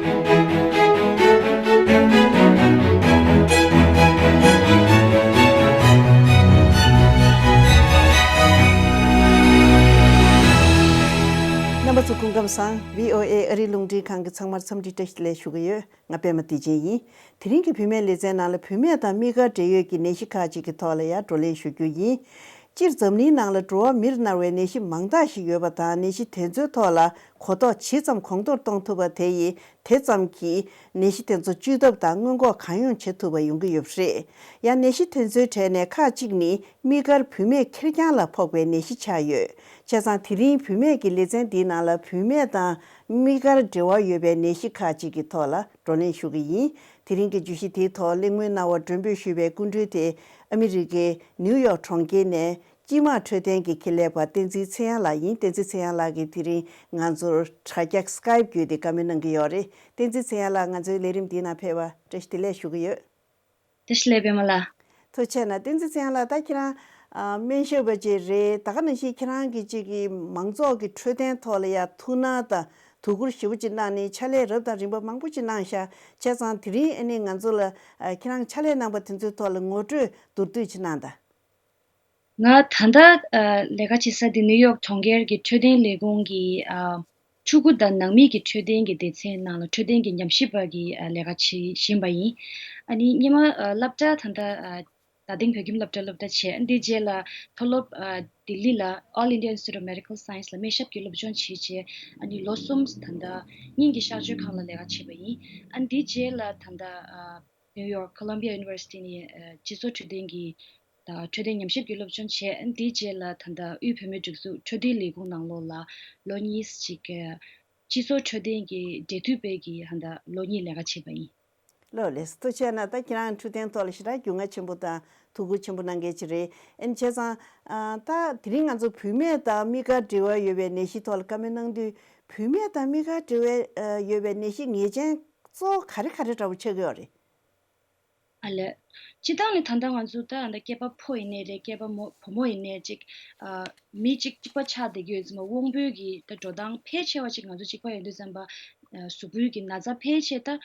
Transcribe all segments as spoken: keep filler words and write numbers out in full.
རྣམ་པ་ཚོ་སྐུ་ཁམས་བཟང་། བྷི་ཨོ་ཨེ་ཨ་རིའི་རླུང་འཕྲིན་ཁང་གི་ཚང་མར་འཚམས་འདྲི་བཀྲ་ཤིས་བདེ་ལེགས་ཞུ་གི་ཡོད། ང་པད་མ་བདེ་ཆེན་ཡིན། དེ་རིང་གི་བུད་མེད་ལེ་ཚན་ནང་ལ་བུད་མེད་དང་དམིགས་བཀར་འབྲེལ་ཡོད་ཀྱི་ནད་གཞི་ཁག་ཅིག་གི་ཐོག་ལ་ཡང་བགྲོ་གླེང་ཞུ་རྒྱུ་ཡིན། སྤྱིར་འཛམ་གླིང་ནང་ལ་འགྲོ་བ་མིར་མནར་བའི་ནད་གཞི་མང་དག་ཞིག་ཡོད་པ་དང་། ནད་གཞི་དེ་ཚོའི་ཐོག་ལ་གོ་རྟོགས་ཇི་ཙམ་གོང་མཐོར་གཏོང་ཐུབ་པ་དེ་ཡིས་དེ་ཙམ་གྱིས་ནད་གཞི་དེ་ཚོ་བཅོས་ཐབས་དང་སྔོན་འགོག་གང་ཡོང་བྱེད་ཐུབ་པ་ཡོང་གི་ཡོད་པ་རེད། ཡང་ནད་གཞི་དེ་ཚོའི་གྲས་ནས་ཁག་ཅིག་ནི་དམིགས་བཀར་བུད་མེད་ཁེར་རྐྱང་ལ་ཕོག་པའི་ནད་གཞི་ཆགས་ཡོད། བྱས་ཙང་དེ་རིང་བུད་མེད་ཀྱི་ལེ་ཚན་འདིའི་ནང་ལ་བུད་མེད་དང་དམིགས་བཀར་འབྲེལ་བ་ཡོད་པའི་ནད་གཞི་ཁག་ཅིག་གི་ཐོག་ལ་བགྲོ་གླེང་ཞུ་གི་ཡིན། དེ་རིང་གི་བརྗོད་གཞི་དེའི་ཐོག་གླེང་མོལ་གནང་བར་མགྲོན་འབོད་ཞུས་པའི་སྐུ་མགྲོན་དེ་ཨ་མི་རི་ཀའི་ནིའུ་ཡོག་གྲོང་ཁྱེར་ནས་སྤྱི་དམངས་འཕྲོད་བསྟེན་གྱི་ཁེ་ལས་པ་བསྟན་འཛིན་ཚེ་དབྱངས་ལགས་ཡིན། བསྟན་འཛིན་ཚེ་དབྱངས་ལགས་ཀྱིས་དེ་རིང་ང་ཚོར་དྲ་རྒྱ་སི་ཀའེབ་བརྒྱུད་དེ་བཀའ་མོལ་གནང་གི་ཡོད་རེད། བསྟན་འཛིན་ཚེ་དབྱངས་ལགས་ང་ཚོའི་ལས་རིམ་འདིའི་ནང་ཕེབས་པར་བཀྲ་ཤིས་བདེ་ལེགས་ཞུ་གི་ཡོད། བཀྲ་ཤིས་བདེ་ལེགས་པད་མ་ལགས། ཐུགས་རྗེ་གནང་། བསྟན་འཛིན་ཚེ་དབྱངས་ལགས། ད་ཁྱེད་རང་ཨ་སྨན་ཞབས་པ་ཅིག་རེད། ད་ག་ནང་བཞིན་ཁྱེད་རང་གིས་ཅིག་གི་མང་ཚོགས་ཀྱི་འཕྲོད་བསྟེན་ཐོག་ལ་ཡང་ཐུགས་སྣང་དང་དོ་ཁུར་ཞེ་པོ་ཅིག་གནང་ནས་ཕྱག་ལས་རབ་དང་རིམ་པ་མང་པོ་ཅིག་གནང་ཤག་བྱས་ཙང་དེ་རིང་ཨ་ནི་ང་ཚོ་ལ་ཨ་ཁྱེད་རང་ཕྱག་ལས་གནང་པ་དེ་ཚོའི་ཐོག་ལ་ངོ་སྤྲོད་མདོར་བསྡུས་ཅིག་གནང་དང་། ང་ད་ལྟ་ཨ་ལས་ཀ་བྱེད་ས་དེ་ནིའུ་ཡོག་གྲོང་ཁྱེར་གྱི་འཕྲོད་བསྟེན་ལས་ཁུངས་ཀྱི་ཨ་ཕྲུ་གུ་དང་ནང་མི་གི་འཕྲོད་བསྟེན་གྱི་སྡེ་ཚན་ནང་ལ་འཕྲོད་བསྟེན་གྱི་ཉམས་ཞིབ་པ་གི་ཨ་ལས་ཀ་བྱེད་བཞིན་པ་ཡིན། ཨ་ནི་སྔོན་མ་ཨ་སློབ་གྲྭ་ད་ལྟ་ཨ་རྡ་སྟེང་བོད་ཁྱིམ་སློབ་གྲྭ་སློབ་གྲྭ་བྱས། ཨ་འདིའི་རྗེས་ལ་མཐོ་སློབ་ཨ་ལྡི་ལི་ལ་All India Institute of Medical Science ལ་སྨན་ཞབས་ཀྱི་སློབ་སྦྱོང་བྱས་རྗེས། ཨ་ནི་ལོ་གསུམ་ད་ལྟ་སྙིང་གི་གཤགས་བཅོས་ཁང་ལ་ལས་ཀ་བྱས་པ་ཡིན། ཨ་འདིའི་རྗེས་ལ་ད་ལྟ་ཨ་ནིའུ་ཡོག་Columbia University ནས་ཨ་སྤྱི་ཚོགས་འཕྲོད་བསྟེན་གྱི་ད་འཕྲོད་བསྟེན་ཉམས་ཞིབ་ཀྱི་སློབ་སྦྱོང་བྱས། ཨ་འདིའི་རྗེས་ལ་ད་ལྟ་དབུས་བོད་མིའི་སྒྲིག་འཛུགས་འཕྲོད་བསྟེན་ལས་ཁུངས་ནང་ལོགས་ལ་ལོ་གཉིས་ཅིག་ཨ་སྤྱི་ཚོགས་འཕྲོད་བསྟེན་གྱི་འབྲེལ་མཐུད་པའི་གི་ད་ལྟ་ལོ་གཉིས་ལས་ཀ་བྱས་པ་ཡིན། ལགས་ལགས། ཐུགས་རྗེ་གནང་། ད་ཁྱེད་རང་འཕྲོད་བསྟེན་ཐོག་ལ་ཞེ་དྲག་རྒྱུས་མངའ་ཆེན་པོ་དང་ཐུགས་ཁུར་ཆེན་པོ་གནང་མཁན་ཅིག་རེད། ཨ་ནི་བྱས་ཙང་ཨ་ད་དེ་རིང་ང་ཚོ་བུད་མེད་དང་དམིགས་བཀར་འབྲེལ་བ་ཡོད་པའི་ནད་གཞི་ཐོག་ལ་བཀའ་མོལ་གནང་དུས། བུད་མེད་དང་དམིགས་བཀར་འབྲེལ་བ་ཨ་ཡོད་པའི་ནད་གཞི་ངེས་ཅན་གཙོ་བོ་ག་རེ་ག་རེ་འདྲ་པོ་ཆགས་ཀྱི་ཡོད་རེད། ཨ་ལས། སྤྱིར་བཏང་ནས་ད་ལྟ་ང་ཚོ་ད་ད་སྐྱེས་པ་ཕོ་ཡིན་ནའི་རེད། སྐྱེས་པ་མོ་བུ་མོ་ཡིན་ནའི་ཅིག་ཨ་མི་གཅིག་གཅིག་པ་ཆགས་བསྡད་ཀྱི་ཡོད་ཙང་མ། དབང་པོའི་གི་ད་འགྲོ་སྟངས་ཕལ་ཆེ་བ་ཅིག་ང་ཚོ་གཅིག་པ་ཡིན་དུས་ཙམ་པ། ཨ་གཟུགས་པོའི་གི་ན་ཚ་ཕལ་ཆེ་ད་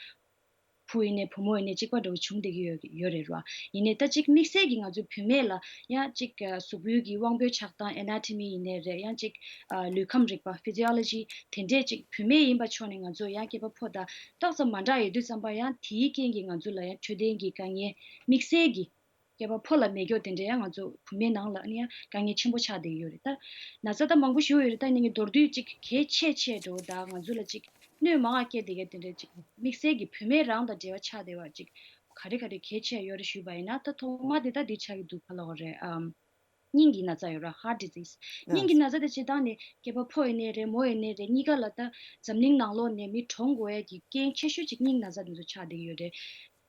བུ་ཡིན་ནའི་བུ་མོ་ཡིན་ནའི་གཅིག་པ་འདྲ་བོ་བྱུང་བསྡད་ཀྱི་ཡོད་ཡོད་རེད་ར། ཡིན་ནའི་ད་ཅིག་དམིགས་བསལ་གྱི་ང་ཚོའི་བུད་མེད་ལ་ཡང་ཅིག་ཨ་གཟུགས་པོའི་གི་དབང་པོའི་ཆགས་སྟངས་Anatomy ཡིན་ནའི་རེད། ཡང་ཅིག་ཨ་ལུས་ཁམས་རིག་པ་Physiology དེ་འདྲས་ཅིག་བུད་མེད་ཡིན་པ་ཕྱོགས་ནས་ང་ཚོ་ཡང་སྐྱེས་པ་ཕོ་དང་ཏོག་ཙམ་མ་འདྲ་ཡོད་དུས་ཙམ་པ། ཡང་དེའི་རྐྱེན་གྱིས་ང་ཚོ་ལ་ཡང་འཕྲོད་བསྟེན་གྱི་དཀའ་ངལ་དམིགས་བསལ་གྱི་སྐྱེས་པ་ཕོ་ལ་མེད་མཁན་དེ་འདྲ་ཡང་ང་ཚོ་བུད་མེད་ནང་ལ་ནི་ཡང་དཀའ་ངལ་ཆེན་པོ་ཆགས་བསྡད་ཡོད་རེད། ད་ན་ཚ་ད་མང་པོ་ཞིག་ཡོད་རེད། ད་ནི་མདོར་བསྡུས་ཅིག་གལ་ཆེ་ཆེ་འགྲོ་ད་ང་ཚོ་ལ་ཅིག་གནོད་མང་བ་སྐྱེལ་བསྡད་མཁན་དེ་འདྲ་ཅིག་དམིགས་བསལ་གྱི་བུད་མེད་རང་དང་འབྲེལ་བ་ཆགས་བསྡད་པ་ཅིག་ག་རེ་ག་རེ་གལ་ཆེ་ཡོད་རེད་ཞུས་པ་ཡིན་ན། ད་ཐོག་མ་དེ་ད་འདི་ཆགས་ཀྱི་འདུག་ག་ལབ་དགོས་རེད། ཨམ། སྙིང་གི་ན་ཚ་ཡོད་ར། Heart disease། སྙིང་གི་ན་ཚ་དེ་སྤྱིར་བཏང་ནས་སྐྱེས་པ་ཕོ་ཡིན་ནའི་རེད། མོ་ཡིན་ནའི་རེད། གཉིས་ཀ་ལ་ད་འཛམ་གླིང་ནང་ལོགས་ནས་མི་གྲོངས་དགོས་ཡ་གི་རྐྱེན་ཆེ་ཤོས་ཅིག་སྙིང་ན་ཚ་དེ་ཚོ་ཆགས་བསྡད་ཀྱི་ཡོད་རེད།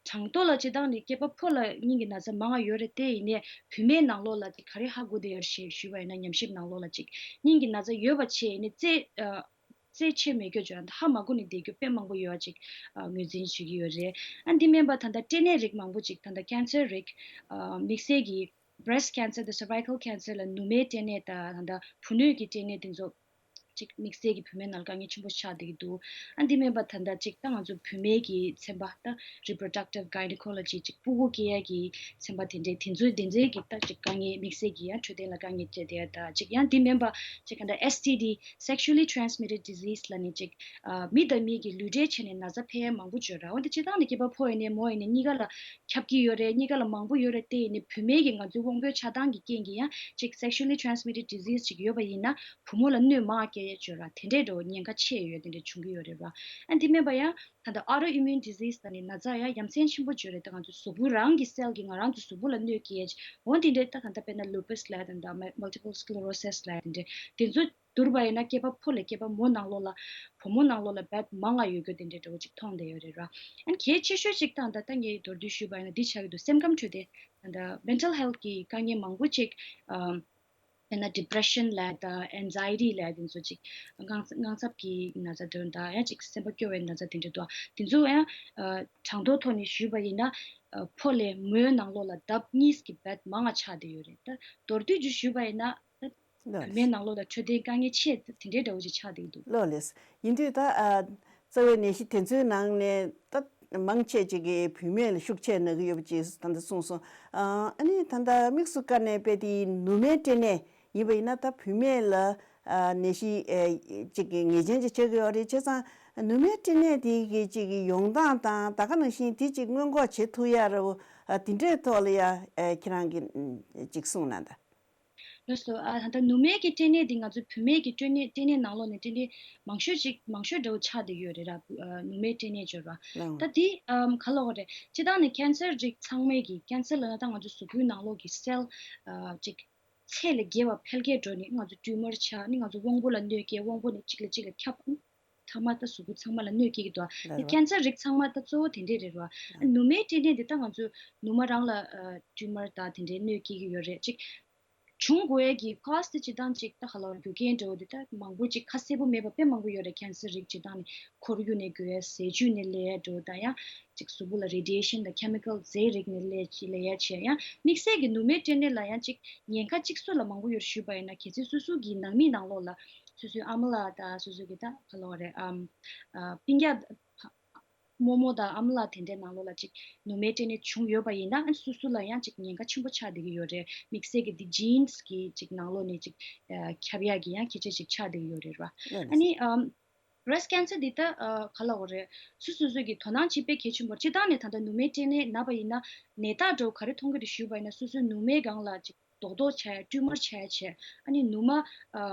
གྲངས་ཐོ་ལ་སྤྱིར་བཏང་ནས་སྐྱེས་པ་ཕོ་ལ་སྙིང་གི་ན་ཚ་མང་བ་ཡོད་རེད་དེ། ཡིན་ནའི་བུད་མེད་ནང་ལོགས་ལ་ཅིག་ག་རེ་ཧ་གོ་བསྡད་ཡོད་རེད་ཞེས་ཞུས་པ་ཡིན་ན། ཉམས་ཞིབ་ནང་ལོགས་ལ་ཅིག་སྙིང་གི་ན་ཚ་ཡོད་པ་བྱས་ཡིན་ནའི་རྩེད་ཨ་རྩེད་ཆེ་མེད་རྒྱུ་བྱས་ན་ཧ་མ་གོ་ནས་བསྡད་རྒྱུ་དཔེ་མང་པོ་ཡོད་པ་ཅིག་ཨ་ངོས་འཛིན་ཞུ་གི་ཡོད་རེད། ཨ་འདི་མིན་པ་ད་ལྟ་སྐྲན་ནད་རིགས་མང་པོ་ཅིག་ད་ལྟ་cancer རིགས་ཨ་དམིགས་བསལ་གྱི་breast cancer དང་cervical cancer ལ་ནུ་མའི་སྐྲན་ནད་དང་། ད་ལྟ་བུ་སྣོད་ཀྱི་སྐྲན་ནད་དེ་ཚོ་ཅིག་དམིགས་བསལ་གྱི་བུད་མེད་ནང་ལ་དཀའ་ངལ་ཆེན་པོ་ཆགས་བསྡད་ཀྱི་འདུག་ཨ་འདི་མིན་པ་ད་ལྟ་ཅིག་ད་ང་ཚོ་བུད་མེད་ཀྱི་ཚན་པ་ད་reproductive gynecology ཅིག་ཕྲུ་གུ་སྐྱེ་ཡ་གི་ཚན་པ་དེ་འདྲའི་དེ་ཚོའི་དེ་འདྲའི་གི་ད་ཅིག་དཀའ་ངལ་དམིགས་བསལ་གྱི་ཡང་འཕྲོད་བསྟེན་ལ་དཀའ་ངལ་སྤྱད་བསྡད་ཡ། ད་ཅིག་ཡང་འདི་མིན་པ་ཅིག་ག་འདྲ་S T D sexually transmitted disease ལབ་ནས་ཅིག་ཨ་མི་དང་མི་གི་ལུས་འབྲེལ་བྱས་ནས་ན་ཚ་འཕེལ་ཡ་མང་པོ་ཡོད་ར། འོན་ཏེ་སྤྱིར་བཏང་ནས་སྐྱེས་པ་ཕོ་ཡིན་ནའི་མོ་ཡིན་ནའི་གཉིས་ཀ་ལ་ཁྱབ་ཀྱི་ཡོད་རེད། གཉིས་ཀ་ལ་མང་པོ་ཡོད་རེད་དེ། ཡིན་ནའི་བུད་མེད་ཀྱི་ང་ཚོའི་དབང་པོའི་ཆགས་སྟངས་ཀྱི་རྐྱེན་གྱིས་ཡང་ཅིག་sexually transmitted disease ཅིག་ཡོད་པ་ཡིན་ན་བུ་མོ་ལ་གནོད་མང་སྐྱེལ་ཡ་ཡོད་ར། དེ་འདྲའི་འགྲོ་ཉེན་ཁ་ཆེ་ཡོད་དེ་འདྲ་བྱུང་གི་ཡོད་རེད་ར། ཨ་འདི་མིན་པ་ཡང་ད་ལྟ་autoimmune disease ད་ནི་ན་ཚ་ཡང་ཡ་མཚན་ཆེན་པོ་ཡོད་རེད། ད་ང་ཚོ་གཟུགས་པོ་རང་གི་སེལ་གྱིས་ང་རང་ཚོ་གཟུགས་པོ་ལ་གནོད་སྐྱེལ་ཡ་འོ་དེ་འདྲའི་ད་ད་ལྟ་དཔེར་ན་lupus ལབ་ཡ་དེ་འདྲ་multiple sclerosis ལབ་ཡ་དེ་འདྲ་དེ་ཚོ་བསྡུར་བ་ཡིན་ན་སྐྱེས་པ་ཕོ་ལས་སྐྱེས་པ་མོ་ནང་ལོགས་ལ་བུ་མོ་ནང་ལོགས་ལ་རྦད་མང་ང་ཡོད་རྒྱུ་དེ་འདྲའི་འགྲོ་བ་ཅིག་མཐོང་བསྡད་ཡོད་རེད་ར། ཨན་གལ་ཆེ་ཤོས་ཅིག་དང་ད་ལྟ་ངས་མདོར་བསྡུས་ཞུས་པ་ཡིན་ན་འདི་ཆགས་ཀྱི་འདུག་སེམས་ཁམས་འཕྲོད་བསྟེན་ད་ལྟ་mental health གི་དཀའ་ངལ་མང་པོ་ཅིག་ཨམ་དཔེར་ན་depression ལབ་ཡ་དང་anxiety ལབ་ཡ་དེ་ཚོ་ཅིག་དངངས་དངངས་འཚབ་ཀྱི་ན་ཚ་དོན་དང་ཡང་ཅིག་སེམས་པ་སྐྱོ་བའི་ན་ཚ་དེ་འདྲ་འདུག་དེ་ཚོ་ཡང་ཨ་གྲངས་ཐོ་ཐོག་ནས་ཞུས་པ་ཡིན་ན་ཨ་ཕོ་ལས་མོའི་ནང་ལོགས་ལ་ལྡབ་གཉིས་ཀྱི་རྦད་མང་ང་ཆགས་བསྡད་ཡོད་རེད། ད་མདོར་བསྡུས་ཅིག་ཞུས་པ་ཡིན་ན། ལགས་བུད་མེད་ནང་ལོགས་ལ་འཕྲོད་བསྟེན་དཀའ་ངལ་ཆེ་དེ་འདྲའི་འདྲ་བོ་ཅིག་ཆགས་བསྡད་འདུག་ལགས་ལགས། ཡིན་དུས་ད་ཨ་ རྩ་བའི་ནད་གཞི་དེ་ཚོའི་ནང་ནས་ད་མང་ཆེ་ཅིག་གིས་བུད་མེད་ལ་ཤུགས་ཆེ་ན་གི་ཡོད་པ་ཅིག་ད་ལྟ་གསུངས་སོང་། ཨ་ཨ་ནི་ད་ལྟ་དམིགས་སུ་བཀར་ནས་དཔེ་དེ་ནུ་མའི་སྐྲན་ནད་ཡིན་པ་ཡིན་ན་ད་བུད་མེད་ལ་ཨ་ནད་གཞི་ཨེ་ཅིག་གི་ངེས་ཅན་ཅིག་ཆགས་ཀྱི་ཡོད་རེད། བྱས་ཙང་ནུ་མའི་སྐྲན་ནད་དེ་གི་ཅིག་གི་ཡོང་སྟངས་དང་ད་ག་ནང་བཞིན་དེ་ཅིག་སྔོན་འགོག་བྱེད་ཐུབ་ཡ་ར་བོ་ཨ་དེ་འདྲའི་ཐོག་ལ་ཡ་ཨེ་ཁྱེད་རང་གིས་ཨ་ཅིག་གསུངས་གནང་དང་། ལགས་སོ། ཨ་ད་ལྟ་ནུ་མའི་གི་སྐྲན་ནད་འདི་ང་ཚོའི་བུད་མེད་ཀྱི་སྐྲན་ནད་སྐྲན་ནད་ནང་ལོགས་ནས་སྐྲན་ནད་མང་ཤོས་ཅིག་མང་ཤོས་འདྲ་བོ་ཆགས་བསྡད་ཡོད་རེད་ར། ཨ་ནུ་མའི་སྐྲན་ནད་ཅིག་ཡོད་ར། ལགས། ད་འདི་ཨམ་ག་ལབ་དགོས་རེད། སྤྱིར་བཏང་ནས་ཀན་སར་རིགས་ཚང་མའི་གི་ཀན་སར་ལབ་ན་ད་ང་ཚོ་གཟུགས་པོའི་ནང་ལོགས་ཀྱི་སེལ་ཨ་ཅིག་ཚད་ལས་བརྒལ་བ་འཕེལ་རྒྱས་འགྲོ་ནས་ང་ཚོ་ཊིའུ་མར་ཆགས་ནས་ང་ཚོ་དབང་པོ་ལ་གནོད་སྐྱེལ། དབང་པོ་ནས་གཅིག་ལས་གཅིག་ལ་ཁྱབ། ཚང་མ་ད་གཟུགས་པོ་ཚང་མ་ལ་གནོད་སྐྱེལ་གྱི་འདུག་ཨ། ལགས་ནི་རེད། ཀན་སར་རིགས་ཚང་མ་ད་གཙོ་བོ་དེ་འདྲས་རེད་ར། ཨ་ནུ་མའི་སྐྲན་ནད་འདི་ད་ང་ཚོ་ནུ་མ་རང་ལ་ཨ་ཊིའུ་མར་དང་དེ་འདྲའི་གནོད་སྐྱེལ་གྱི་ཡོད་རེད། ཅིག་བྱུང་དགོས་ཡས་ཀྱི་ཁོ་སི་ཊི་སྤྱིར་བཏང་ཅིག་ད་ག་ལབ་རྒྱུ་རྐྱེན་འདྲ་བོ་འདི་ད་མང་པོ་ཅིག་ཁ་གསལ་པོ་མེད་པ་དཔེ་མང་པོ་ཡོད་རེད། ཀན་སར་རིགས་སྤྱིར་བཏང་ནི་ཁོར་ཡུག་ནས་འགོས་ཡས། ཟས་བཅུད་ནས་སླེབས་ཡས་འདྲ་བོ་དང་ཡང་། ཅིག་གཟུགས་པོ་ལ་རེ་ཌི་ཡེ་ཤན་དང་ཁེ་མི་ཀལ་རྫས་རིགས་ནས་སླེབས་ཀྱི་སླེབས་ཡ་བྱས། ཡང་དམིགས་བསལ་གྱི་ནུ་མའི་སྐྲན་ནད་ལ་ཡང་ཅིག་ཉེན་ཁ་གཅིག་སུ་ལ་མང་པོ་ཡོད་ཞུས་པ་ཡིན་ན། གལ་སྲིད་སོ་སོ་གི་ནང་མི་ནང་ལོགས་ལ་སོ་སོའི་ཨ་མ་ལགས་དང་སོ་སོ་གི་ད་ག་ལབ་དགོས་རེད། ཨམ་ཨ་སྤུན་ཀྱག་རྨོ་མོ་དང་ཨ་མ་ལགས་དེ་འདྲའི་ནང་ལོགས་ལ་ཅིག་ནུ་མའི་སྐྲན་ནད་བྱུང་ཡོད་པ་ཡིན་ན། ཨ་སོ་སོ་ལ་ཡང་ཅིག་ཉེན་ཁ་ཆེན་པོ་ཆགས་བསྡད་ཀྱི་ཡོད་རེད། དམིགས་བསལ་གྱི་འདི་ཇིན་སི་གི་ཅིག་ནང་ལོགས་ནས་ཅིག་ཨ་ཁྱབ་ཡག་གི་ཡང་ཁྱད་ཆོས་ཅིག་ཆགས་བསྡད་ཀྱི་ཡོད་རེད་ར། ཨ་ནི་ཨམ། བྷི་རེ་སི་ཊི་ཀན་སར་འདི་ད་ཨ་ག་ལབ་དགོས་རེད། སོ་སོ་སོ་གིས་དོ་སྣང་བྱེད་དཔེ་གལ་ཆེན་པོ་རེད། སྤྱིར་བཏང་ནས་ད་ལྟ་ནུ་མའི་སྐྲན་ནད་ན་པ་ཡིན་ན་ནད་རྟགས་འདྲ་བོ་ག་རེ་མཐོང་གི་རེད་ཞུས་པ་ཡིན་ན། སོ་སོའི་ནུ་མའི་སྒང་ལ་ཅིག་རྡོག་རྡོག་ཆགས་ཡ། ཊིའུ་མར་ཆགས་ཡ་བྱས། ཨ་ནི་ནུ་མ་ཨ་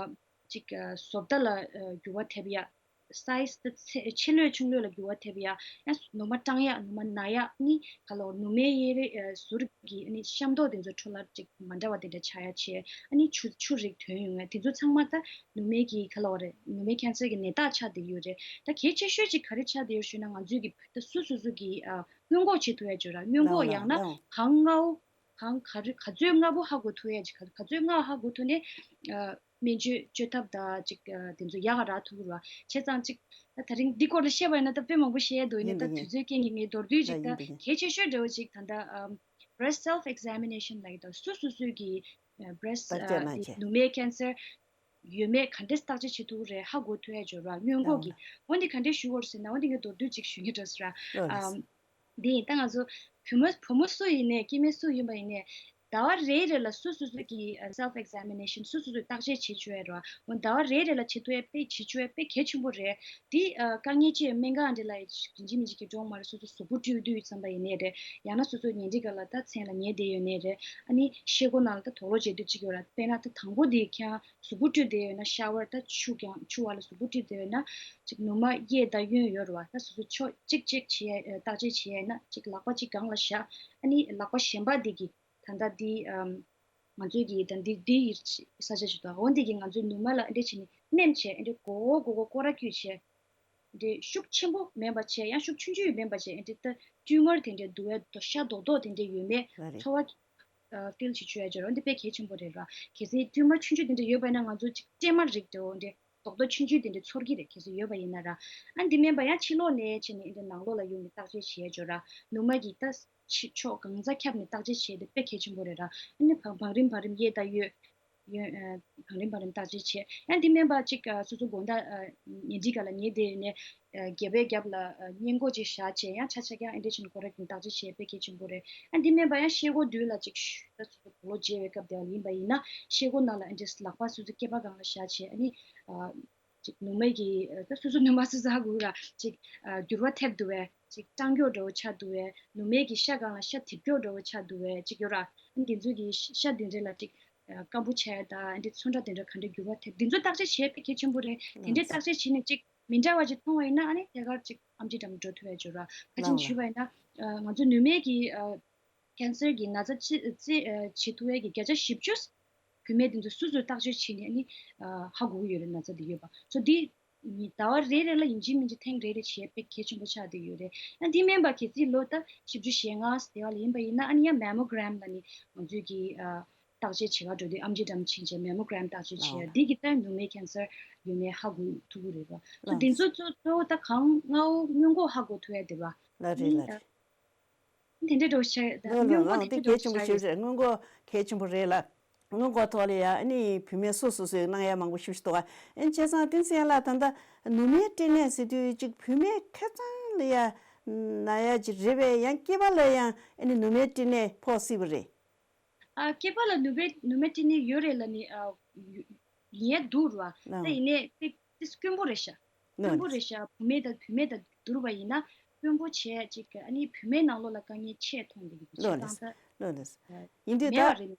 ཅིག་ཨ་བཟོ་ལྟ་ལ་ཨ་འགྱུར་བ་ཐེབས་ཡ། སའི་ཛི་ད་ཆེ་ཆེ་ལོས་ཆུང་ལོས་ལ་འགྱུར་བ་ཐེབས་ཡ། ཡང་ནུ་མ་སྐྲངས་ཡ། ནུ་མ་ན་ཡ། ཨ་ནི་ག་ལབ་དགོས། ནུ་མའི་གཡས་རི་ཨ་ཟུར་གྱི་ཨ་ནི་ཤ་མདོག་དེ་ཚོ་འཕྲོ་བརླག་ཅིག་མ་འདྲ་བ་དེ་འདྲ་ཆགས་ཡ་བྱས། ཨ་ནི་ཆུ་ཆུ་རིགས་ཐོན་ཡོང་ཡ། དེ་ཚོ་ཚང་མ་ད་ནུ་མའི་གི་ག་ལབ་དགོས་རེད། ནུ་མའི་ཀན་སར་གི་ནད་རྟགས་ཆགས་བསྡད་ཡོད་རེད། ད་གལ་ཆེ་ཤོས་ཅིག་ག་རེ་ཆགས་བསྡད་ཡོད་ཞུས་ན། ང་ཚོས་ཀྱི་ད་སོ་སོ་སོ་གི་ཨ་སྔོན་འགོག་བྱེད་ཐུབ་ཡ་ཅིག་ཡོད་ར། སྔོན་འགོག་ལའོ་ཡང་ན་ལའོ། གང་སྔ་བོ་གང་ག་རེ་ག་ཚོད་སྔ་པོ་ཧ་གོ་ཐུབ་ཡ་ཅིག་ག་ག་ཚོད་སྔ་ཧ་གོ་ཐུབ་ནས་ཨ་སྨན་བཅོས་བཅོས་ཐབས་དང་ཅིག་ཨ་དེ་ཚོ་ཡག་ག་རག་ཐུབ་ཀྱི་རེད་བ། བྱས་ཙང་ཅིག་ད་ད་རིང་འདི་སྐོར་ལ་བཤད་པ་ཡིན་ན་ད་དཔེ་མང་པོ་བཤད་ཡ་འདུག་ཡིན་ནའི་ཡིན་ད་ད་དུས་ཡིན་ཚོད་རྐྱེན་གྱིས་ངས་མདོར་བསྡུས་ཅིག་ད་ཡིན་ད་ཡིན། གལ་ཆེ་ཤོས་འདྲ་བོ་ཅིག་ད་ལྟ་ཨམ་བྷི་རེ་སི་ཊི་སེལ་ཕི་ཨེག་ཛེ་མི་ནེ་ཤན་ལབ་ཀྱི་འདུག་སོ་སོ་སོས་ཀྱི་ཨ་བྷི་རེ་སི་བརྟག་དཔྱད་གནང་བྱས། ནུ་མའི་ཀན་སར་ཡོད་མེད་ག་འདྲས་བརྟག་དཔྱད་བྱེད་ཐུབ་ཀྱི་རེད། ཧ་གོ་ཐུབ་ཡ་ཅིག་ཡོད་ར། སྔོན་འགོག་གི། འོ་འདི་ག་འདྲས་ཞུ་དགོས་རེད་ཟེར་ན། འོ་འདི་ངས་མདོར་བསྡུས་ཅིག་ཞུ་སྙིང་འདོད་སོང་ར། ཨམ། འདི་ཡིན་ད་ང་ཚོ་བུ་མོ་བུ་མོ་སུ་ཡིན་ནའི་སྐྱེ་དམན་སུ་ཡིན་པ་ཡིན་ནའི་ཟླ་བ་རེ་རེ་ལ་སོ་སོ་སོ་གི་self examination སོ་སོ་སོས་བརྟག་དཔྱད་བྱེད་ཆོག་ཡ་རེད་བ། འོ་ཟླ་བ་རེ་རེ་ལ་བྱེད་ཐུབ་ཡ་དཔེ་བྱེད་ཆོག་ཡ་དཔེ་གལ་ཆེན་པོ་རེད། འདི་ཨ་དཀའ་ངལ་ཅིག་སྨན་ཁང་འདི་ལ་ཡིན་གཅིག་མིན་གཅིག་གི་འགྲོ་མ་རེད། སོ་སོ་གཟུགས་པོ་བཀྲུས་དུས་ཙམ་པ་ཡིན་ནའི་རེད། ཡང་ན་སོ་སོ་ཉལ་ཁྲི་སྒང་ལ་ད་མཚན་ལ་ཉལ་བསྡད་ཡོད་ནའི་རེད། ཨ་ནི་ཤེལ་སྒོ་ནང་ལ་ད་དུག་ལོག་བྱེད་དུས་གཅིག་ཡོད་ར། དཔེར་ན་ད་དང་པོ་འདི་ཁྱེད་རང་གཟུགས་པོ་བཀྲུས་བསྡད་ཡོད་ན། ཤ་ཝར་ད་ཆུ་གྱང་ཆུ་བར་ལ་གཟུགས་པོ་བཀྲུས་བསྡད་ཡོད་ན། ཅིག་ནུ་མ་གཡས་དང་གཡོན་ཡོད་རེད་བ། ད་སོ་སོ་ཕྱོགས་གཅིག་ཅིག་བྱེད་ཡ་བརྟག་དཔྱད་བྱེད་ཡ་ཡིན་ན། ཅིག་ལག་པ་གཅིག་སྒང་ལ་བཞག་ཨ་ནི་ལག་པ་གཞན་པ་འདི་གིས་ད་ལྟ་འདི་ཨམ་ང་ཚོའི་གི་ད་འདི་འདི་ཡི་ས་ཆ་ཞིག་འདུག་འོ་འདི་གིས་ང་ཚོའི་ནུ་མ་ལ་འདི་བྱས་ནས་མནན་བྱས། འདི་མགོ་བོ་མགོ་བོ་སྐོར་ར་བསྐྱུར་བྱས། འདི་ཤུགས་ཆེན་པོ་མིན་པ་བྱས། ཡང་ཤུགས་ཆུང་ཆུང་མིན་པ་བྱས། འདི་ད་ཊིའུ་མར་དེ་འདྲའི་འདུག་པས། ཤ་རྡོག་རྡོག་དེ་འདྲའི་ཡོད་མེད་ཚོར་བ་ཨ་ཕིལ་བྱེད་ཆོག་ཡ་ཅིག་ཡོད་རེད། འོ་འདི་དཔེ་གལ་ཆེན་པོ་རེད་ར། གལ་སྲིད་ཊིའུ་མར་ཆུང་ཆུང་དེ་འདྲ་ཡོད་པ་ཡིན་ན་ང་ཚོ་ཅིག་སྲན་མ་རིགས་འདྲ་བོ་འདི་རྡོག་རྡོག་ཆུང་ཆུང་དེ་འདྲ་ཚོར་གྱི་རེད། གལ་སྲིད་ཡོད་པ་ཡིན་ན་ར། ཨ་འདི་མིན་པ་ཡང་ཕྱི་ལོགས་ནས་བྱས་ནས་འདི་ནང་ལོགས་ལ་ཡོང་ནས་བརྟག་དཔྱད་བྱེད་ཡ་ཅིག་ཡོད་ར། ནུ་མ་གི་ད་ཕྱི་ཕྱོགས་གང་ས་ཁྱབ་ནས་བརྟག་དཔྱད་བྱེད་དེ་དཔེ་གལ་ཆེན་པོ་རེད་ར། ཨ་ནི་བང་བང་རིམ་བང་རིམ་གཡས་དང་གཡོན་ཡོད་ཨ་བང་རིམ་བང་རིམ་བརྟག་དཔྱད་བྱེད། ཡང་འདི་མིན་པ་ཅིག་ཨ་སོ་སོ་དགོང་དག་ཨ་ཉལ་ཁྲི་སྒང་ལ་ཉལ་བསྡད་ནས་ཨ་སྒལ་པའི་རྒྱབ་ལ་ཨ་སྔས་མགོ་ཅིག་བཞག་བྱས། ཡང་ཆ་ཆ་ཀྱང་ཨེ་འདྲ་བྱས་ནས་སྐོར་ར་བརྒྱུགས་བརྟག་དཔྱད་བྱེད་དཔེ་གལ་ཆེན་པོ་རེད། ཨ་འདི་མིན་པ་ཡང་ཤེལ་སྒོ་མདུན་ལ་ཅིག་ཤུ་ད་སོ་སོ་དུག་ལོག་བརྗེ་བའི་སྐབས་དེ་ལ་ཡིན་པ་ཡིན་ན། ཤེལ་སྒོ་ནང་ལ་ཨེ་འདྲ་ལག་པ་སོ་སོ་སྐེད་པ་སྒང་ལ་བཞག་བྱས། ཨ་ནི་ཨ་ཅིག་ནུ་མའི་གི་ཨ་ད་སོ་སོ་ནུ་མ་སོ་སོ་ཧ་གོ་ར། ཅིག་ཨ་འགྱུར་བ་ཐེབས་འདུག་པས། ཅིག་སྐྲངས་ཀྱོག་འདྲ་བོ་ཆགས་འདུག་པས། ནུ་མའི་གི་ཤ་སྒང་ལ་ཤ་འཐིབས་ཀྱོག་འདྲ་བོ་ཆགས་འདུག་པས། ཅིག་ཡོད་ར། ཨ་ནི་དེ་ཚོའི་གི་ཤ་དེ་འདྲ་ལ་ཅིག་ཨ་སྐམ་པོ་ཆགས་ཡ་དང་། ཨ་འདི་ཚོན་ཁྲ་དེ་འདྲ་ག་འདྲ་འགྱུར་བ་ཐེབས། དེ་ཚོ་བརྟག་དཔྱད་བྱེད་དཔེ་གལ་ཆེན་པོ་རེད། དེ་འདྲའི་བརྟག་དཔྱད་བྱས་ནས་ཅིག་མི་འདྲ་བ་ཅིག་མཐོང་བ་ཡིན་ན། ཨ་ནི་ཐད་ཀར་ཅིག་ཨེམ་ཆི་འགྲམ་འགྲོ་ཐུབ་ཡ་ཅིག་ཡོད་ར། ཁ་ཅིག་ལའོ་ཞུས་པ་ཡིན་ན་ཨ་ང་ཚོ་ནུ་མའི་གི་ཨ་ཀན་སར་གྱི་ན་ཚ་ཅི་ཅི་ཨ་བྱེད་ཐུབ་ཡ་གི་བརྒྱ་ཆ་བཞི་བཅུ་བུད་མེད་དེ་ཚོ་སོ་སོས་བརྟག་དཔྱད་བྱས་ནས་ཨ་ནི་ཨ་ཧ་གོ་གི་ཡོད་རེད། ན་ཚ་འདི་ཡོད་པ་ཚོ། འདི་ཟླ་བ་རེ་རེ་ལ་ཡིན་གཅིག་མིན་གཅིག་ཐེངས་རེ་རེ་བྱེད་དཔེ་གལ་ཆེན་པོ་ཆགས་བསྡད་ཡོད་རེད། ཨ་འདི་མིན་པ་གལ་སྲིད་ལོ་ཟླ་བཞི་བཅུ་ཞེ་ལྔ་དེ་བ་ལ་ཡིན་པ་ཡིན་ན། ཨ་ནི་ཡང་མེ་མོ་གྷ་རམ་ལབ་ནི་ང་ཚོས་ཀྱི་ཨ་བརྟག་དཔྱད་བྱེད་ག་འགྲོ་དུས་ཨེམ་ཆི་འགྲམ་ཕྱིན་བྱས་མེ་མོ་གྷ་རམ་བརྟག་དཔྱད་བྱེད་ཡ། འདི་གི་ད་ནུ་མའི་ཀན་སར་ཡོད་མེད་ཧ་གོ་ཐུབ་ཀྱི་རེད་པ། ཚོ་འདི་ཚོ་གཙོ་གཙོ་བོ་ད་གང་སྔ་བོ་སྔོན་འགོག་ཧ་གོ་ཐུབ་ཡ་དེ་རེད་པ། ལ་རེད་ལ་རེད། དེ་འདྲ་འགྲོ་བྱས་ད་ལོ་ལོ་སྔོན་འགོག་ལོ་དེ་དེ་འདྲ་གལ་ཆེན་པོ་འགྲོ་བྱས་ཞིག་རེད། སྔོན་འགོག་གལ་ཆེན་པོ་རེད་ལ། སྔོན་འགོག་ཐོག་ལ་ཡ་ཨ་ནི་བུད་མེད་སོ་སོ་སོས་གནང་ཡ་མང་པོ་ཞིག་འདུག་ག་ཨ་ནི་བྱས་ཙང་བསྟན་འཛིན་ཡན་ལགས། ད་ལྟ་ནུ་མའི་སྐྲན་ནད་ཟེར་དུས་ཅིག་བུད་མེད་ཁ་ཚང་ལ་ཡ་ན་ཡ་ཅིག་རེད་པས། ཡང་སྐྱེས་པ་ལ་ཡང་ཨ་ནི་ནུ་མའི་སྐྲན་ནད་ཕོག་སྲིད་པ་རེད། ཨ་སྐྱེས་པ་ལ་ནུ་མའི་ནུ་མའི་སྐྲན་ནད་ཡོད་རེད་ལབ་ནི་ཨ་ཡོད་ཡོད་འདུག་ར། ད་ལགས། ཡིན་ནའི་དེ་དེ་དཀོན་པོ་རེད་ཤག་དཀོན་པོ་ལགས། རེད་ཤག་བུད་མེད་དང་བུད་མེད་དང་བསྡུར་བ་ཡིན་ན་དཀོན་པོ་བྱས་ཅིག་ཨ་ནི་བུད་མེད་ནང་ལོགས་ལ་དཀའ་ངལ་ཆེ་མཐོང་གི་འདུག་ལགས་བྱས་ཙང་ད་ལགས། ལགས། ཡིན་དུས་མེད་པ་ད་རེད།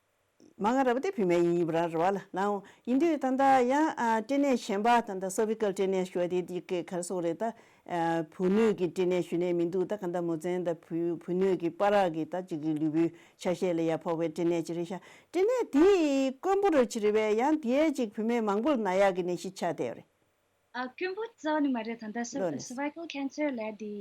མ་ང་ར་བ་དེ་བུད་མེད་ཡིན་ཡིན་པ་ར་རེད་བ་ལ་ནའོ། ཡིན་དུས་ད་ལྟ་ཡང་ཨ་སྐྲན་ནད་གཞན་པ་ད་ལྟ་སར་བི་ཀལ་སྐྲན་ནད་ཞུ་བ་དེ་དེ་ག་ག་རེ་ཟེར་དགོས་རེད། ད་ཨ་བུ་སྣོད་ཀྱི་སྐྲན་ནད་ཞུ་ནས་མི་འདུག་ད་ག་ད་མོ་མཚན་ད་བུ་བུ་སྣོད་ཀྱི་པ་རག་གི་ད་ཅིག་གི་ལུས་པོའི་ཆ་ཤས་ལ་ཡ་ཕོག་པའི་སྐྲན་ནད་ཅིག་རེད་ཤག་སྐྲན་ནད་དེ་དཀོན་པོ་རེད་ཅིག་རེད་པས། ཡང་དེའི་ཅིག་བུད་མེད་མང་པོར་ན་ཡག་གི་ནད་གཞི་ཆགས་བསྡད་ཡོད་རེད། ཨ་དཀོན་པོ་རྩ་བ་ནས་མ་རེད། ད་ལྟ་ལགས་རེད། སར་བའི་ཀལ་ཁེན་སར་ལབ་དེ་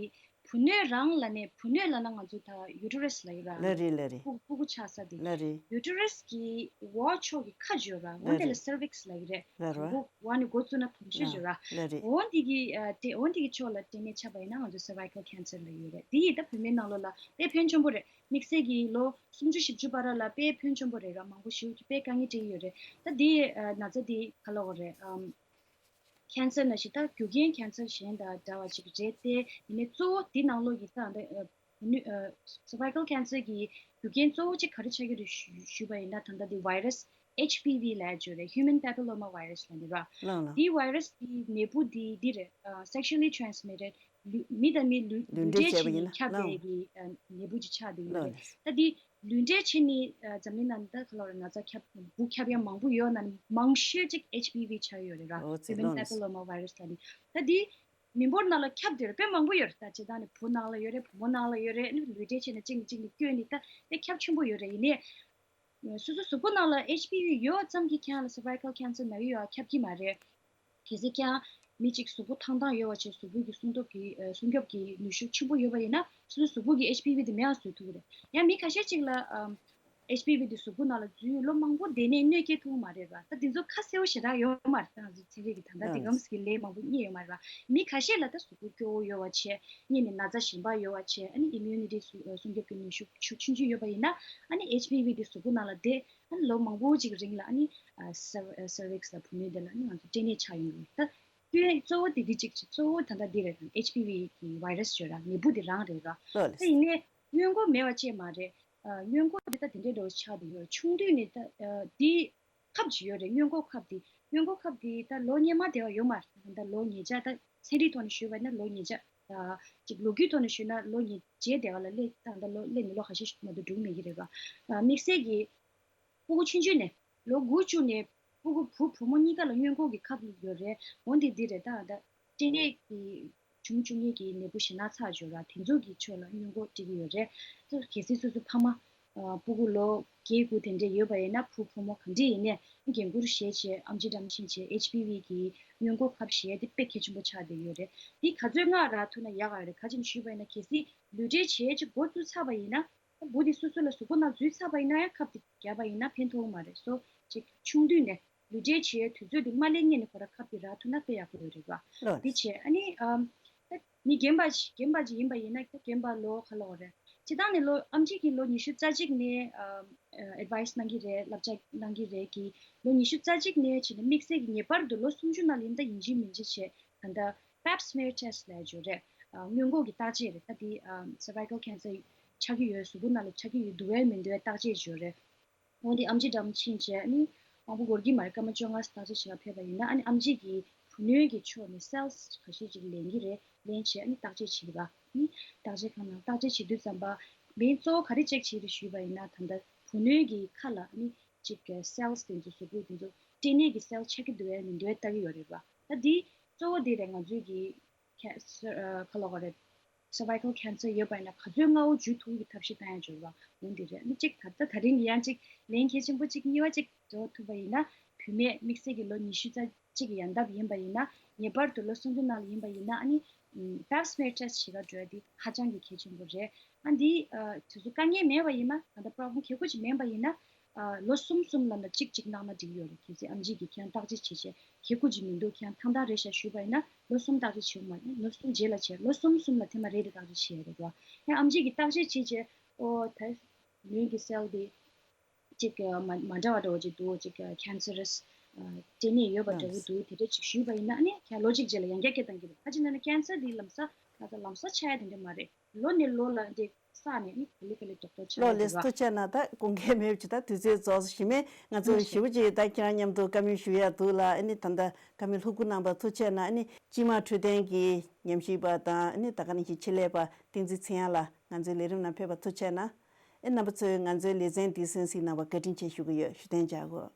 བུ་སྣོད་རང་ལབ་ནས་བུ་སྣོད་ལབ་ན་ང་ཚོ་ད་ཡུ་ཊེ་རས་ལབ་ཡོད་ར། ལགས་རེད། ལགས་རེད། ཕྲུ་གུ་ཕྲུ་གུ་ཆགས་ས་དེ། ལགས་རེད། ཡུ་ཊེ་རས་ཀྱི་འོག་ཕྱོགས་ཀྱི་ཁ་ཅིག་ཡོད་ར། འོ་ལགས་དེ་ལ་རེད། སར་བིག་སི་ལབ་ཀྱི་རེད། ལགས་རེད། འོག་འོག་ནས་འགོ་བཙུགས་ན་དོང་ཤོས་ཅིག་ཡོད་ར། ལགས་རེད། འོ་འདི་གི་ཨ་དེ་འོ་འདི་གི་ཕྱོགས་ལ་སྐྲན་ནད་ཆགས་པ་ཡིན་ན་ང་ཚོ་སར་བའི་ཀལ་ཁེན་སར་ལབ་ཡོད་རེད། དེ་ཡིས་ད་བུད་མེད་ནང་ལོགས་ལ་དཔེ་ཕན་ཆེན་པོ་རེད། དམིགས་བསལ་གྱི་ལོ་སུམ་ཅུ་བཞི་བཅུ་བར་ལ་དཔེ་ཕན་ཆེན་པོ་རེད་ར། མང་པོ་ཞེ་པོ་ཅིག་དཔེ་དཀའ་ངལ་འཕྲད་ཀྱི་ཡོད་རེད། ད་དེ་ཨ་ན་ཚ་དེ་ག་ལབ་དགོས་རེད། ཨམ། ཁེན་སར་ནང་བཞིན་ད་རྒྱུ་རྐྱེན་ཁེན་སར་གཞན་དང་འདྲ་བ་ཅིག་རེད་དེ། ཡིན་ནའི་གཙོ་བོ་འདི་ནང་ལོགས་ཀྱི་ད་ད་ཨ་སར་བའི་ཀལ་ཁེན་སར་གྱི་རྒྱུ་རྐྱེན་གཙོ་བོ་ཅིག་ག་རེ་ཆགས་ཀྱི་རེད་ཞུ་ཞུས་པ་ཡིན་ན། ད་ལྟ་འདི་ཝའི་རས་ཨེཆ་པི་ཝི་ལབ་ཡ་ཅིག་ཡོད་རེད། Human Papilloma Virus ལབ་ནི་ར། ལགས་ལགས། འདི་ཝའི་རས་འདི་ནད་འབུ་འདི་འདི་རེད། ཨ་sexually transmitted ལུས་མི་དང་མི་ལུས་ལུས་ལུས་འབྲེལ་འབྲེལ་བྱས་བྱས་པ་ཡིན་ན་ནས་ཁྱབ་ལགས། པའི་གི་ཨ་ནད་འབུ་ཅིག་ཆགས་བསྡད་ཡོད་རེད། ལགས། ད་འདི་ལུས་འབྲེལ་བྱས་ནས་ཨ་འཛམ་གླིང་ནང་ད་ག་ལབ་རེད། ན་ཚ་ཁྱབ་འབུ་ཁྱབ་ཡ་མང་པོ་ཡོད་ན་ནི་མང་ཤོས་ཅིག་ཨེཆ་པི་ཝི་ཆགས་ཡོད་རེད་ར། ཨོ་ཙི། Human ལགས། Papilloma Virus ལབ་ནི། ད་འདི་མི་འབོར་ནང་ལ་ཁྱབ་བསྡད་རེད། དཔེ་མང་པོ་ཡོད་རེད། ད་སྤྱིར་བཏང་ནས་བུ་ནང་ལ་ཡོད་རེད། བུ་མོ་ནང་ལ་ཡོད་རེད། ཨ་ནི་ལུས་འབྲེལ་བྱས་ནས་གཅིག་ནས་གཅིག་ནས་བསྐྱོད་ནས་ད་དཔེ་ཁྱབ་ཆེན་པོ་ཡོད་རེད། ཡིན་ནའི་སོ་སོ་གཟུགས་པོ་ནང་ལ་ཨེཆ་པི་ཝི་ཡོད་ཙམ་གྱིས་ཁྱེད་རང་ལ་སར་བའི་ཀལ་ཁེན་སར་ན་གི་ཡོད་ཁྱབ་ཀྱི་མ་རེད། གལ་སྲིད་ཁྱེད་རང་མི་གཅིག་གཟུགས་པོ་ཐང་ཐང་ཡོད་པ་བྱས། གཟུགས་པོ་གི་སྲུང་སྐྱོབ་ཀྱི་ཨ་སྲུང་སྐྱོབ་ཀྱི་ནུས་ཤུགས་ཆེན་པོ་ཡོད་པ་ཡིན་ན་སོ་སོའི་གཟུགས་པོ་གི་ཨེཆ་པི་ཝི་དེ་མེད་པ་བཟོ་ཐུབ་ཀྱི་རེད། ཡང་མི་ཁ་ཤས་ཅིག་ལ་ཨམ་ཨེཆ་པི་ཝི་དེ་གཟུགས་པོ་ནང་ལ་འཛུལ་ལོ་མང་པོ་བསྡད་ནས་གནོད་སྐྱེལ་ཐུབ་ཀྱི་མ་རེད་པ། ད་དེ་ཚོ་ཁ་གསལ་པོ་ཞེ་དྲག་ཡོད་མ་རེད། ད་ང་ཚོ་ཚན་རིག་གི་ད་ལྟ་དེ་གམ་གྱི་ལན་མང་པོ་རྙེད་ཡོད་མ་རེད་པ། མི་ཁ་ཤས་ལ་ད་གཟུགས་པོ་སྐྱོ་བོ་ཡོད་པ་བྱས། གཉིས་ནས་ན་ཚ་གཞན་པ་ཡོད་པ་བྱས། ཨ་ནི་ཨི་མིའུ་ནི་ཊི་སྲུང་སྐྱོབ་ཀྱི་ནུས་ཤུགས་ཆུང་ཆུང་ཡོད་པ་ཡིན་ན་ཨ་ནི་ཨེཆ་པི་ཝི་དེ་གཟུགས་པོ་ནང་ལ་བསྡད། ཨ་ནི་ལོ་མང་པོ་ཅིག་རིང་ལ་ཨ་ནི་ཨ་སར་སར་བིག་སི་ལ་བུ་སྣོད་དེ་ལ་ཨ་ནི་ང་ཚོ་སྐྲན་ནད་ཆགས་ཡོང་གི་རེད། ད་སྐྱོན་གཙོ་བོ་དེ་འདི་གཅིག་གཅིག་གཙོ་བོ་ད་ལྟ་འདི་རེད། ཨེཆ་པི་ཝི་གི་ཝའི་རས་ཡོད་ར། ནད་འབུ་དེ་རང་རེད་ར། ལགས་ལགས། ད་ཡིན་ནའི་སྔོན་འགོག་མེད་པ་ཅིག་མ་རེད། ཨ་སྔོན་འགོག་དེ་ད་དེ་འདྲའི་འདྲ་བོ་ཆགས་བསྡད་ཡོད་རེད། ཆུང་དུས་ནས་ད་ཨ་འདི་ཁབ་ཅིག་ཡོད་རེད། སྔོན་འགོག་ཁབ་དེ། སྔོན་འགོག་ཁབ་དེ་ད་ལོ་སྔོན་མ་དེ་བ་ཡོད་མ་རེད། ད་ལོ་ཉིས་བརྒྱ། ད་ཚན་རིག་ཐོག་ནས་ཞུས་པ་ཡིན་ན་ལོ་ཉིས་བརྒྱ། ཨ་ཅིག་ལོ་རྒྱུས་ཐོག་ནས་ཞུས་ན་ལོ་ཉིས་བརྒྱའི་དེ་བ་ལ་སླེབས། ད་ད་ལོ་སླེབས་ནས་ལོ་ཁ་ཤས་ཤིག་མ་གཏོགས་འགྲོ་གི་མེད་ཀྱི་རེད་པ། ཨ་དམིགས་བསལ་གྱི་ཕྲུ་གུ་ཆུང་ཆུང་ནས་ལོ་དགུ་བཅུ་ནས་ཕྲུ་གུ་བུ་བུ་མོ་གཉིས་ཀ་ལ་སྔོན་འགོག་གི་ཁབ་ཡོད་རེད། འོ་འདི་འདི་རེད། ད་ད་སྐྲན་ནད་ཀྱི་བྱུང་བཅུག་མཁན་གྱི་ནད་འབུ་ཞེད་སྣང་ཚ་ཅིག་ཡོད་ར། དེ་ཚོ་གི་ཕྱོགས་ལ་སྔོན་འགོག་སྤྲད་ཀྱི་ཡོད་རེད། ད་གལ་སྲིད་སོ་སོ་ཕ་མ་ཨ་ཕྲུ་གུ་ལོ་བརྒྱད་དགུ་དེ་འདྲས་ཡོད་པ་ཡིན་ན་བུ་བུ་མོ་ག་འདྲས་ཡིན་ནའི་འགན་འཁུར་བཞེས་བྱས་ཨེམ་ཆི་འགྲམ་ཕྱིན་བྱས་ཨེཆ་པི་ཝི་གི་སྔོན་འགོག་ཁབ་བཞེས་དེ་དཔེ་གལ་ཆེན་པོ་ཆགས་བསྡད་ཡོད་རེད། འདི་ག་ཚོད་སྔ་རག་ཐུབ་ན་ཡག་ག་རེད། ག་ཅི་ནས་ཞུས་པ་ཡིན་ན་གལ་སྲིད་ལུས་འབྲེལ་བྱས་ཅིག་འགོ་བཙུགས་ཚར་བ་ཡིན་ན། ད་འབུ་དེ་སོ་སོ་ལ་གཟུགས་པོ་ནང་འཛུལ་ཚར་བ་ཡིན་ན་ཡང་ཁབ་དེ་བརྒྱབ་པ་ཡིན་ན་ཕན་ཐོགས་མ་རེད། སོ་ཅིག་ཆུང་དུས་ནས་ལུས་འབྲེལ་བྱེད་ཡའི་དུས་ཚོད་དེ་མ་སླེབས་སྔོན་ནས་ཁོ་རང་ཁབ་དེ་རག་ཐུབ་ན་དཔེ་ཡག་པོ་ཡོད་རེད་པ། ལགས། འདི་བྱས་ཨ་ནི་ཨམ་ད་མི་རྒན་པ་ཞིག་རྒན་པ་ཅིག་ཡིན་པ་ཡིན་ན། ད་རྒན་པ་ལོ་ག་ལབ་དགོས་རེད། སྤྱིར་བཏང་ནས་ལོ་ཨེམ་ཆི་གིས་ལོ་ཉི་ཤུ་རྩ་གཅིག་ནས་ཨམ་ཨེ་ཌི་ཝའི་སི་གནང་གི་རེད། བསླབ་བྱ་གནང་གི་རེད་གི། ལོ་ཉི་ཤུ་རྩ་གཅིག་ནས་བྱས་ནས་དམིགས་བསལ་གྱི་ངེས་པར་དུ་ལོ་སུམ་ཅུ་ནང་ལ་ཡིན་ད་ཡིན་གཅིག་མིན་གཅིག་བྱས་ད་ལྟ་པེབ་སི་མེར་ཊེ་སི་ཊི་ལབ་ཡ་ཅིག་ཡོད་རེད། ཨ་སྔོན་འགོག་གི་བརྟག་དཔྱད་རེད། ད་དེ་ཨ་སར་བའི་ཀལ་ཁེན་སར་ཆགས་ཀྱི་ཡོད། གཟུགས་པོ་ནང་ལ་ཆགས་ཀྱི་ཡོད་འདུག་གས་མི་འདུག་གས་བརྟག་དཔྱད་ཅིག་ཡོད་རེད། འོ་དེ་ཨེམ་ཆི་འགྲམ་ཕྱིན་བྱས་ཨ་ནི་མང་པོ་འགོར་གྱི་མ་རེད། སྐར་མ་བཅོ་ལྔ་བརྟག་དཔྱད་བྱེད་ག་ཕེབས་པ་ཡིན་ན་ཨ་ནི་ཨེམ་ཆི་གིས་བུ་སྣོད་ཀྱི་ཕྱོགས་ནས་སེལ་སི་ཁ་ཤས་ཅིག་ལེན་གྱི་རེད། ལེན་བྱས་ཨ་ནི་བརྟག་དཔྱད་བྱེད་ཀྱི་རེད་པ། ཨ་ནི་བརྟག་དཔྱད་ཁང་ནང་བརྟག་དཔྱད་བྱེད་དུས་ཙམ་པ་མིང་གཙོ་བོ་ག་རེ་ཅེག་བྱེད་རེད་ཞུས་པ་ཡིན་ན། ད་ལྟ་བུ་སྣོད་ཀྱི་ཁ་ལ་ཨ་ནི་ཅིག་གི་སེལ་སི་དེ་ཚོ་གཟུགས་པོ་དེ་ཚོ་སྐྲན་ནད་ཀྱི་སེལ་སི་ཆགས་ཀྱི་འདུག་གས་མི་འདུག་གས་ལྟ་གི་ཡོད་རེད་པ། ད་འདི་གཙོ་བོ་དེ་རེད། ང་ཚོས་ཀྱི་ཁེ་སར་ཨ་ག་ལབ་དགོས་རེད། སར་བའི་ཀལ་ཁེན་སར་ཡོད་པ་ཡིན་ན་ག་ཚོད་སྔ་བོ་འཇུ་ཐུབ་ཀྱི་ཐབས་ཤེས་བཏང་ཡ་འབྱོར་བ་འོང་འདི་རེད། ཨ་ནི་གཅིག་ད་ལྟ་ད་རིང་གི་ཡང་གཅིག་ལན་གལ་ཆེན་པོ་གཅིག་གཉིས་པ་གཅིག་འགྲོ་ཐུབ་པ་ཡིན་ན། བུད་མེད་དམིགས་བསལ་གྱི་ལོ་ཉི་ཤུ་རྩ་གཅིག་གི་ཡན་འདབ་ཡིན་པ་ཡིན་ན། ངེས་པར་དུ་ལོ་སུམ་ཅུ་ནང་ལ་ཡིན་པ་ཡིན་ན་ཨ་ནི་པེབ་སི་མེར་ཊེ་སི་ཊི་བྱེད་ག་འགྲོ་ཡ་འདི་ཧ་ཅང་གི་གལ་ཆེན་པོ་རེད། ཨ་འདི་ཨ་དུས་ཚོད་དཀའ་ངལ་མེད་པ་ཡིན་ན། ད་ལྟ་པོ་རོབ་ལེམ་གལ་ཁུར་ཅིག་མེད་པ་ཡིན་ན། ཨ་ལོ་གསུམ་གསུམ་ལ་ན་གཅིག་གཅིག་གནང་ན་འགྲིག་ཡོད་རེད། གལ་སྲིད་ཨེམ་ཆི་གིས་ཁྱེད་རང་བརྟག་དཔྱད་བྱས་བྱས་གལ་ཁུར་ཅིག་མི་འདུག་ཁྱེད་རང་ཐང་ཐང་རེད་ཤག་ཞུས་པ་ཡིན་ན་ལོ་གསུམ་བརྟག་དཔྱད་བྱེད་དགོས་མ་རེད། ལོ་གསུམ་རྗེས་ལ་བྱས། ལོ་གསུམ་གསུམ་ལ་ཐེངས་མ་རེ་རེ་བརྟག་དཔྱད་བྱེད་ཡ་རེད་བ། ཡང་ཨེམ་ཆི་གིས་བརྟག་དཔྱད་བྱས་བྱས་ཨོ་ད་ལུས་ཀྱི་སེལ་དེ་ ཅིག་མ་མ་འདྲ་བ་འདྲ་བོ་ཅིག་འདུག་ཅིག་cancerous་སྐྲན་ནད་ཡོད་པ་འདྲ་བོ་འདུག་དེ་འདྲ་ཅིག་ཞུས་པ་ཡིན་ན་ཨ་ནི་ཁྱེད་ལོ་གཅིག་རྗེས་ལ་ཡང་བསྐྱར་སྐད་བཏང་གི་འདུག་ཨ་ཅེ་ན་ན་cancer་འདི་ལམ་སང་ང་ཚོ་ལམ་སང་ཆགས་ཡ་དེ་འདྲ་མ་རེད། ལོ་ནས་ལོ་ལ་འདི་བསགས་ནས་ཨ་ནི་ག་ལེ་ག་ལེ་རྡོག་རྡོག་ཆགས་ལོ་ཡ་ལེགས་འདུག་ཐུགས་རྗེ་གནང་། ད་དགོངས་འགལ་མེད་པ་ཅིག་ད་དུས་ཚོད་རྫོགས་སོང་། གཞི་མེད་ང་ཚོ་ཞེ་པོ་ཅིག་ད་ཁྱེད་རང་མཉམ་དུ་བཀའ་མོལ་ཞུ་ཡ་འདུག་ལ། ཨ་ནི་ད་ལྟ་བཀའ་མོལ་ལྷུག་པོ་གནང་བར་ཐུགས་རྗེ་གནང་། ཨ་ནི་སྤྱི་དམངས་འཕྲོད་བསྟེན་གྱི་ཉམས་ཞིབ་པ་དང་ཨ་ནི་ད་ག་ནང་བཞིན་ཆེད་ལས་པ་བསྟན་འཛིན་ཚེ་དབྱངས་ལགས་ང་ཚོའི་ལས་རིམ་ནང་ཕེབས་པར་ཐུགས་རྗེ་གནང་། ཨེ་རྣམ་པ་ཚོས་ང་ཚོའི་ལེ་ཚན་འདི་གསན་གཟིགས་གནང་བར་བཀའ་དྲིན་ཆེ་ཞུ་གི་ཡོད། ཞུ་གཏན་འཇགས་དགོས།